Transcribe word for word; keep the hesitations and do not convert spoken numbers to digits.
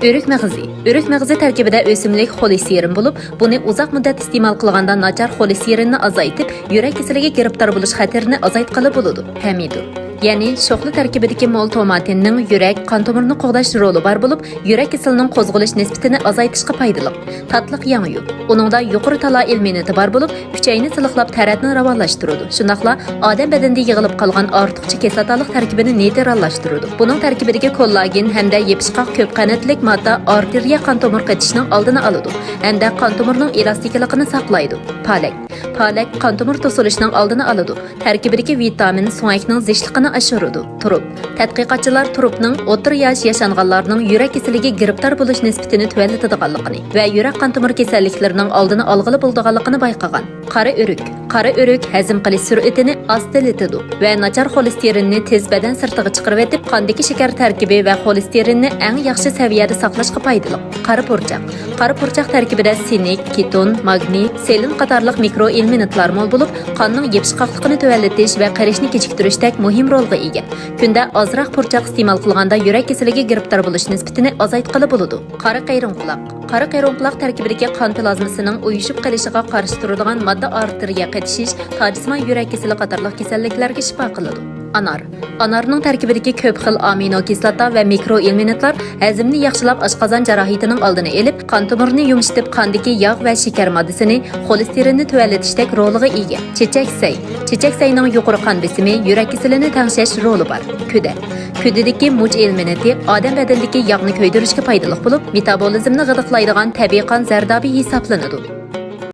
ئۆرۈك مېغىزى. ئۆرۈك مېغىزى تەركىبىدە ئۆسۈملۈك خولېستېرىن بولۇپ، بۇنى ئۇزاق مۇددەت ئىستېمال قىلغاندا ناچار خولېستېرىننى ئازايتىپ، يۈرەك كېسىلىگە گىرىپتار بولۇش خەتىرىنى ئازايتقىلى بولىدۇ. پەمىدۇر. يەنى شوخلا تەركىبىدىكى مول توماتىننىڭ يۈرەك، قان تومۇرىنى قوغداش رولى بار بولۇپ، يۈرەك كېسىلىنىڭ قوزغىلىش نىسبىتىنى ئازايتىشقا پايدىلىق. تاتلىق ياڭيۇ. ئۇنىڭدا يۇقىرى تالا ئېلېمېنتى بار بولۇپ، ئۈچەينى سىلىقلاپ، تەرەتنى راۋانلاشتۇرىدۇ. شۇنداقلا ئادەم بەدىنىدە يىغىلىپ قالغان ئارتۇقچە كىسلاتالىق تەركىبىنى نېيتراللاشتۇرىدۇ. بۇنىڭ تەركىبىدىكى كوللاگېن ھەمدە يېپىشقاق كۆپ قەنتلىك ماددا ئارتېرىيە قان تومۇر قېتىشنىڭ ئالدىنى ئالىدۇ ھەمدە قان تومۇرنىڭ ئېلاستىكىلىقىنى ساقلايدۇ. پالەك. پالەك قان تومۇر توسۇلۇشنىڭ ئالدىنى ئالىدۇ. تەركىبىدىكى ۋىتامىن سۆڭەكنىڭ زىچلىقىنى ئاشۇرىدۇ. تۇرۇپ. تەتقىقاتچىلار تۇرۇپنىڭ ئوتتۇرا ياش ياشانغانلارنىڭ يۈرەك كېسىلىگە گىرىپتار بولۇش نىسبىتىنى تۆۋەنلىتىدىغانلىقىنى ۋە يۈرەك قان تومۇر كېسەللىكلىرىنىڭ ئالدىنى ئالغىلى بولىدىغانلىقىنى بايقىغان. قارا ئۆرۈك. قارا ئۆرۈك ھەزىم قىلىش سۈرئىتىنى ئاستىلىتىدۇ ۋە ناچار خولېستېرىننى تېز بەدەن سىرتىغا چىقىرىۋېتىپ، قاندىكى شېكەر تەركىبى ۋە خولېستېرىننى ئەڭ ياخشى سەۋىيەدە ساقلاشقا پايدىلىق. قارا پۇرچاق. قارا پۇرچاق تەركىبىدە سىنك، كېتون، ماگنىي، سېلېن قاتارلىق مىكرو ئېلېمېنتلار مول بولۇپ، قاننىڭ يېپىشقاقلىقىنى تۆۋەنلىتىش ۋە قېرىشنى كېچىكتۈرۈشتەك مۇھىم رولغا ئىگە. كۈندە ئازراق پۇرچاق ئىستېمال قىلغاندا يۈرەك كېسىلىگە گىرىپتار بولۇش نىسبىتىنى ئازايتقىلى بولىدۇ. قارا قېرىڭقۇلاق. قارا قېرىڭقۇلاق تەركىبىدىكى قان پلازمىسىنىڭ ئۇيۇشۇپ قېلىشىغا قارشى تۇرىدىغان ماددا ئارتېرىيە قېتىشىش، تاجسىمان يۈرەك كېسىلى قاتارلىق كېسەللىكلەرگە شىپا قىلىدۇ. ئانار. ئانارنىڭ تەركىبىدىكى كۆپ خىل ئامىنو كىسلاتا ۋە مىكرو ئېلېمېنتلار ھەزىمنى ياخشىلاپ، ئاشقازان جاراھىتىنىڭ ئالدىنى ئېلىپ، قان تومۇرىنى يۇمشىتىپ، قاندىكى ياغ ۋە شېكەر ماددىسىنى، خولېستېرىننى تۆۋەنلىتىشتەك رولىغا ئىگە. چېچەك سەي. چېچەك سەينىڭ يۇقىرى قان بېسىمى، يۈرەك كېسىلىنى تەڭشەش رولى بار. كۈدە. كۈدىدىكى مۇچ ئېلېمېنتى ئادەم بەدىنىدىكى ياغنى كۆيدۈرۈشكە پايدىلىق بولۇپ، مېتابولىزمنى غىدىقلايدىغان تەبىئىي قان زەردابى ھېسابلىنىدۇ.